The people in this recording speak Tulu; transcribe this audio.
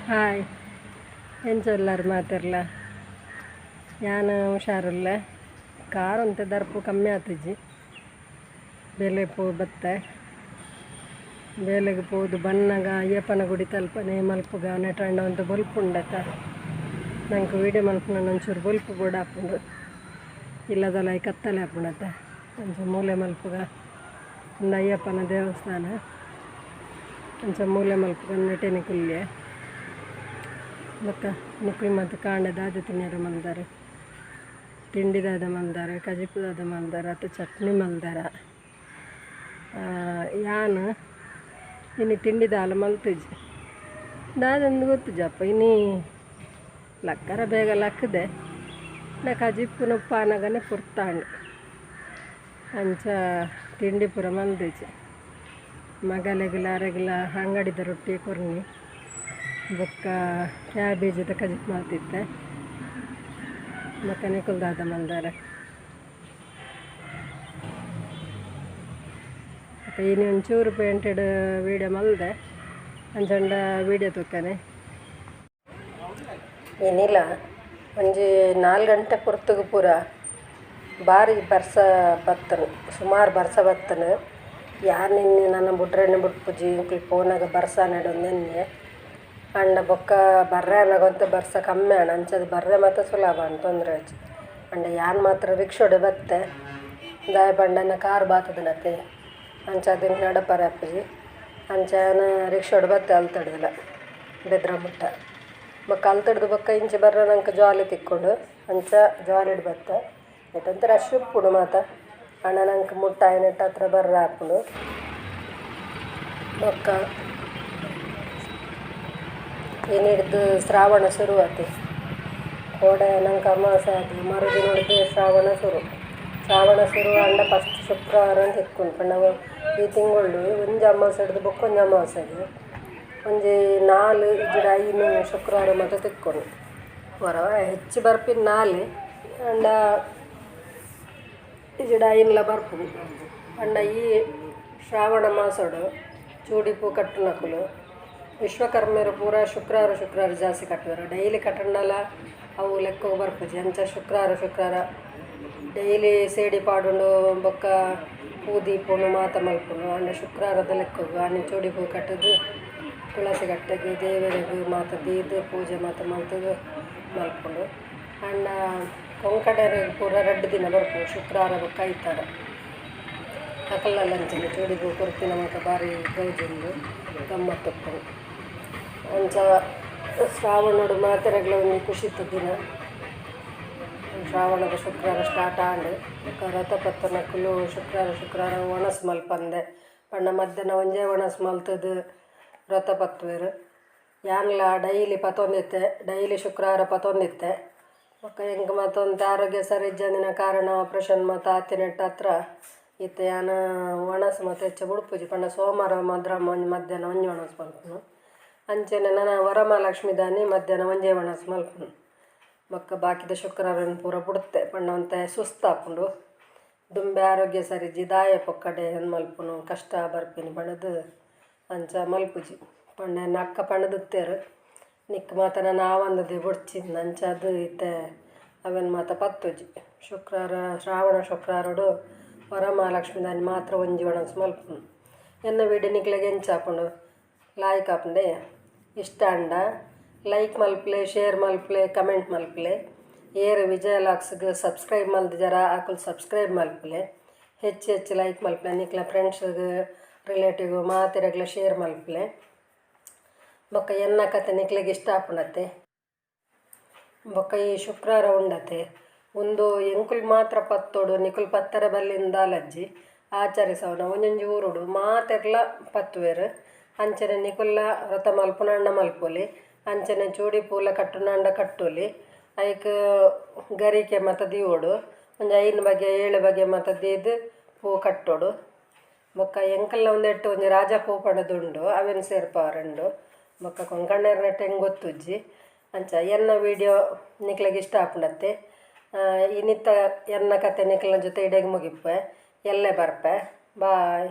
Hi ಎಂಚೊಲ್ಲಾರ್ ಮಾತೆರ್ಲ ಯಾನ್ ಹುಷಾರುಲ್ಲೆ ಕಾರ್ ಒಂತೆ ದರ್ಪು ಕಮ್ಮಿ ಆತಿಜಿ ಬೇಲೆ ಪೋ ಬತ್ತೆ ಬೇಲೆಗ್ ಪೋದು ಬನ್ನಗ ಅಯ್ಯಪ್ಪನ ಗುಡಿ ತಲ್ಪನೆ ಮಲ್ಪುಗ ನೆಟಂಡ ಒಂತೆ ಬೊಲ್ಪುಂಡತ ನಂಕ್ ವೀಡಿಯೋ ಮಲ್ಪುನ ಒಂಚೂರು ಬೊಲ್ಪು ಬೋಡಾಪುಂಡು ಇಲ್ಲದಲ ಕತ್ತಲೆ ಆಪುಂಡತ ಅಂಚ ಮೂಲೆ ಮಲ್ಪುಗ ಉಂದು ಅಯ್ಯಪ್ಪನ ದೇವಸ್ಥಾನ ಅಂಚ ಮೂಲೆ ಮಲ್ಪುಗ ನೆಟೆನೆ ಕುಲ್ಲೆ ಬೊಕ್ಕ ನಿಕುಲು ಮಾತ ಕಾಂಡೆ ದಾದ ತಿನ್ಯರೆ ಮಲ್ದಾರ್ ತಿಂಡಿ ದಾದ ಮಲ್ದಾರ್ ಕಜಿಪು ದಾದ ಮಲ್ದಾರ್ ಅತ್ತ ಚಟ್ನಿ ಮಲ್ದಾರ ಯಾನ್ ಇನಿ ತಿಂಡಿ ದಾಲ ಮಲ್ತಿಜಿ ದಾದಂದು ಗೊತ್ತುಜಪ್ಪ ಇನಿ ಲಕ್ಕರ ಬೇಗ ಲಕ್ಕದೆ ನ ಕಜಿಪುನ ಉಪ್ಪಾನಗನೆ ಪುರ್ತಾಂಡ್ ಅಂಚ ತಿಂಡಿ ಪೂರ ಮಲ್ದಿಜಿ ಮಗಲೆಗ್ಲ ಅರೆಗ್ಲ ಅಂಗಡಿದ ರೊಟ್ಟಿ ಕೊರ್ನಿ ಬೊಕ್ಕ ಕ್ಯಾಬೇಜಿದ ಕಜಿಪು ಮಲ್ತಿತ್ತೆ ಬೊಕ್ಕ ನಿಕುಲು ದಾದ ಮಲ್ದಾರ ಇನಿ ಒಂಚೂರು ಪೇಂಟೆಡ್ ವೀಡಿಯೋ ಮಲ್ದೆ ಅಂಚಂಡ ವೀಡಿಯೋ ತೂಕನೆ ಇನಿಲ ಒಂಜಿ 4 ಗಂಟೆ ಪೊರ್ತುಗು ಪೂರ ಬಾರಿ ಬರ್ಸ ಬತ್ತನು ಸುಮಾರು ಬರ್ಸ ಬತ್ತನು ಯಾರ್ ನಿನ್ನೆ ನನ್ನ ಬುಡ್ರೆಣ್ಣೆ ಬುಡ್ಪುಜಿ ಇಂಕ್ಲು ಪೋನಾಗ ಬರ್ಸ ನೆಡೊಂದು ಅಂಡ ಬೊಕ್ಕ ಬರ್ರೆ ಅನಗಂತ ಬರ್ಸ ಕಮ್ಮಿ ಆಂಡ್ ಅಂಚದ ಬರ್ರೆ ಮಾತ ಸುಲಭ ಅಂಡ್ ತೊಂದರೆ ಆಯ್ತು ಅಂಡ ಯಾನ್ ಮಾತ್ರ ರಿಕ್ಷೋಡೆ ಬತ್ತೆ ದಾಯೆ ಪಂಡ ಕಾರ್ ಬಾತದನತೆ ಅಂಚ ಅದನ್ನ ನಡಪರ ಆಪುಜಿ ಅಂಚ ಯಾನ್ ರಿಕ್ಷೋಡೆ ಬತ್ತೆ ಅಲ್ತಡ್ದಲ ಬೆದ್ರ ಮುಟ್ಟ ಬೊಕ್ಕ ಅಲ್ತಡ್ದು ಬೊಕ್ಕ ಇಂಚೆ ಬರ್ರೆ ನಂಗೆ ಜಾಲಿ ತಿಕ್ಕೊಂಡು ಅಂಚ ಜಾಲಿಡ್ ಬತ್ತೆ ನೆಟಂತ ರಶ್ ಉಪ್ಪುಂಡು ಮಾತ ಆಂಡ ನಂಗೆ ಮುಟ್ಟ ಆಯ್ನೆಟ್ಟ ಹತ್ರ ಬರ್ರೆ ಆಪುಂಡು ಬೊಕ್ಕ ಇನಿಡ್ದು ಶ್ರಾವಣ ಶುರು ಆತು ಕೋಡೆ ನಂಗೆ ಅಮಾವಾಸ್ಯೆ ಆದ್ ಮರುದಿನೊಡ್ದು ಶ್ರಾವಣ ಶುರು ಶ್ರಾವಣ ಶುರು ಆಂಡ ಫಸ್ಟ್ ಶುಕ್ರವಾರ ಅಂತ ತಿಕ್ಕುಂಡು ಪಂಡ ಈ ತಿಂಗಳು ಒಂಜಿ ಅಮಾವಾಸ್ಯೆ ಹಿಡ್ದು ಬೊಕ್ಕ ಒಂಜಿ ಅಮಾವಾಸ್ಯೆಗ್ ಒಂಜಿ 4 ಇಜ್ಜಿಡ 5 ಶುಕ್ರವಾರ ಮಾತ ತಿಕ್ಕುಂಡು ವರ ಹೆಚ್ಚು ಬರ್ಪಿನ 4 ಆಂಡ ಇಜ್ಜಿಡ 5ಲ ಬರ್ಪುಂಡು ಪಂಡ ಈ ಶ್ರಾವಣ ಮಾಸಡು ಚೂಡಿಪೂ ಕಟ್ಟುನಕುಲು ವಿಶ್ವಕರ್ಮೆರು ಪೂರ ಶುಕ್ರವಾರ ಶುಕ್ರವಾರ ಜಾಸ್ತಿ ಕಟ್ಟುವರು ಡೈಲಿ ಕಟ್ಟಂಡಲ ಅವು ಲೆಕ್ಕ ಬರ್ಪುಜಿ ಅಂಚ ಶುಕ್ರವಾರ ಶುಕ್ರವಾರ ಡೈಲಿ ಸೇಡಿ ಪಾಡುಂಡು ಬೊಕ್ಕ ಪೂ ದೀಪುಂಡು ಮಾತ ಮಲ್ಪುಂಡು ಆಂಡ ಶುಕ್ರವಾರದ ಲೆಕ್ಕಗ್ ಆನಿ ಚೂಡಿ ಪೂ ಕಟ್ಟುದು ತುಳಸಿ ಕಟ್ಟೆಗ್ ದೇವೆರೆಗ್ ಮಾತ ದೀದ್ ಪೂಜೆ ಮಾತ ಮಲ್ತುದು ಮಲ್ಪುಂಡು ಆಂಡ ಕೊಂಕಣೆರೆಗ್ ಪೂರ 2 ದಿನ ಬರ್ಪುಂಡು ಶುಕ್ರವಾರ ಬೊಕ್ಕ ಐತಾರ ಅಕಲ್ನಲ್ಲ ಅಂಚನೆ ಚೂಡಿ ಪೂ ಕೊರ್ಪಿನ ಮಾತ ಬಾರಿ ಗೌಜಿ ಉಂಡು ಗಮ್ಮತ್ತು ಉಪ್ಪುಂಡು ಅಂಚ ಶ್ರಾವಣಡು ಮಾತೆರೆಗ್ಲ ಒಂಜಿ ಖುಷಿತ ದಿನ ಶ್ರಾವಣದ ಶುಕ್ರವಾರ ಸ್ಟಾರ್ಟ್ ಆಂಡ್ ಬೊಕ್ಕ ರಥ ಪತ್ತನಕುಲು ಶುಕ್ರವಾರ ಶುಕ್ರವಾರ ಒಣಸ್ ಮಲ್ಪಂದೆ ಪಂಡ ಮಧ್ಯಾಹ್ನ ಒಂಜೇ ಒಣಸ್ ಮಲ್ತುದು ವ್ರತ ಪತ್ತುವೆರ್ ಯಾನ್ಲ ಡೈಲಿ ಪತೊಂದಿತ್ತೆ ಡೈಲಿ ಶುಕ್ರವಾರ ಪತೊಂದಿತ್ತೆ ಬೊಕ್ಕ ಎಂಕ್ ಮಾತ ಒಂತೆ ಆರೋಗ್ಯ ಸರಿ ಇಜ್ಜಂದಿನ ಕಾರಣ ಆಪ್ರೇಷನ್ ಮಾತ ಆತಿನೆಟ್ಟ ಹತ್ರ ಇತ್ತೆ ಯಾನ್ ಒಣಸ್ ಮಾತ ಹೆಚ್ಚ ಬುಡ್ಪುಜಿ ಪಂಡ ಸೋಮವಾರ ಮಾತ್ರ ಒಂಜಿ ಮಧ್ಯಾಹ್ನ ಒಂಜಿ ಒಣಸ್ ಮಲ್ಪುನು ಅಂಚನೆ ನನ ವರಮಹಾಲಕ್ಷ್ಮಿ ದಾನಿ ಮಧ್ಯಾಹ್ನ ಒಂಜೇ ಒಣಸ್ ಮಲ್ಪುನು ಬೊಕ್ಕ ಬಾಕಿದ ಶುಕ್ರವಾರನ್ ಪೂರ ಬುಡ್ತೆ ಪಂಡ ಒಂತೆ ಸುಸ್ತಾಪುಂಡು ದುಂಬೆ ಆರೋಗ್ಯ ಸರಿಜ್ಜಿ ದಾಯ ಪೊಕ್ಕಡೆ ಮಲ್ಪುನು ಕಷ್ಟ ಬರ್ಪಿನಿ ಪಂಡದು ಅಂಚ ಮಲ್ಪುಜಿ ಪಂಡ ಎನ್ನ ಅಕ್ಕ ಪಂಡದಿತ್ತೆರ್ ನಿಕ್ಕ್ ಮಾತ ನನ ಆವಂದದೆ ಬೊಡ್ಚಿಂದ್ ಅಂಚ ಅದು ಇತ್ತೆ ಅವೆನ್ ಮಾತ ಪತ್ತುಜಿ ಶುಕ್ರವಾರ ಶ್ರಾವಣ ಶುಕ್ರವಾರಡು ವರಮಹಾಲಕ್ಷ್ಮಿ ದಾನಿ ಮಾತ್ರ ಒಂಜಿ ಒಣಸ್ ಮಲ್ಪುನು ಎನ್ನ ವೀಡಿಯೋ ನಿಕ್ಲೆಗ್ ಎಂಚ ಆಪುಂಡು ಲಾಯ್ಕ್ ಆಪುಂಡೆ ಇಷ್ಟ ಆಂಡ ಲೈಕ್ ಮಲ್ಪುಲೆ ಶೇರ್ ಮಲ್ಪುಲೆ ಕಮೆಂಟ್ ಮಲ್ಪುಲೆ ಏರ್ ವಿಜಯ ಲಾಕ್ಸ್ಗ್ ಸಬ್ಸ್ಕ್ರೈಬ್ ಮಲ್ದಿಜರ ಅಕುಲು ಸಬ್ಸ್ಕ್ರೈಬ್ ಮಲ್ಪುಲೆ ಹೆಚ್ಚು ಹೆಚ್ಚು ಲೈಕ್ ಮಲ್ಪುಲೆ ನಿಕ್ಲ ಫ್ರೆಂಡ್ಸ್ಗ್ ರಿಲೇಟಿವ್ ಮಾತೆರೆಗ್ಲ ಶೇರ್ ಮಲ್ಪುಲೆ ಬೊಕ್ಕ ಎನ್ನ ಕತೆ ನಿಕ್ಲೆಗ್ ಇಷ್ಟ ಆಪುಂಡತೆ ಬೊಕ್ಕ ಈ ಶುಕ್ರವಾರ ಉಂಡತೆ ಉಂದು ಎಂಕುಲು ಮಾತ್ರ ಪತ್ತೊಡು ನಿಕುಲು ಪತ್ತರೆ ಬಲ್ಲಿಂದ್ ದಾಲಜ್ಜಿ ಆಚರಿಸವುನ ಒಂಜೊಂಜಿ ಊರುಡು ಮಾತೆರ್ಲ ಪತ್ತುವೆರ್ ಅಂಚನೆ ನಿಕುಲ್ಲ ವ್ರತ ಮಲ್ಪುನಂಡ ಮಲ್ಪೊಲಿ ಅಂಚನೆ ಚೂಡಿ ಪೂಲ ಕಟ್ಟುನಂಡ ಕಟ್ಟೊಲಿ ಐಕ್ ಗರಿಕೆ ಮಾತ ದೀವೊಡು ಒಂಜಿ 5 ಬಗೆ 7 ಬಗೆ ಮಾತ ದೀದ್ ಪೂ ಕಟ್ಟೊಡು ಬೊಕ್ಕ ಎಂಕಲ್ನ ಉಂದೆಟ್ ಒಂಜಿ ರಾಜ ಪೂ ಪಂಡುದು ಅವೆನ್ ಸೇರ್ಪಾವರುಂಡು ಬೊಕ್ಕ ಕೊಂಕಣೆರ್ನೆಟ್ ಎಂಕ್ ಗೊತ್ತುಜ್ಜಿ ಅಂಚ ಎನ್ನ ವೀಡಿಯೋ ನಿಕ್ಲೆಗ್ ಇಷ್ಟ ಆಪುಂಡತ್ತೆ ಇನಿತ ಎನ್ನ ಕತೆ ನಿಕ್ಲೆನ ಜೊತೆ ಇಡೆಗ್ ಮುಗಿಪೆ ಎಲ್ಲೆ ಬರ್ಪೆ ಬಾಯ್.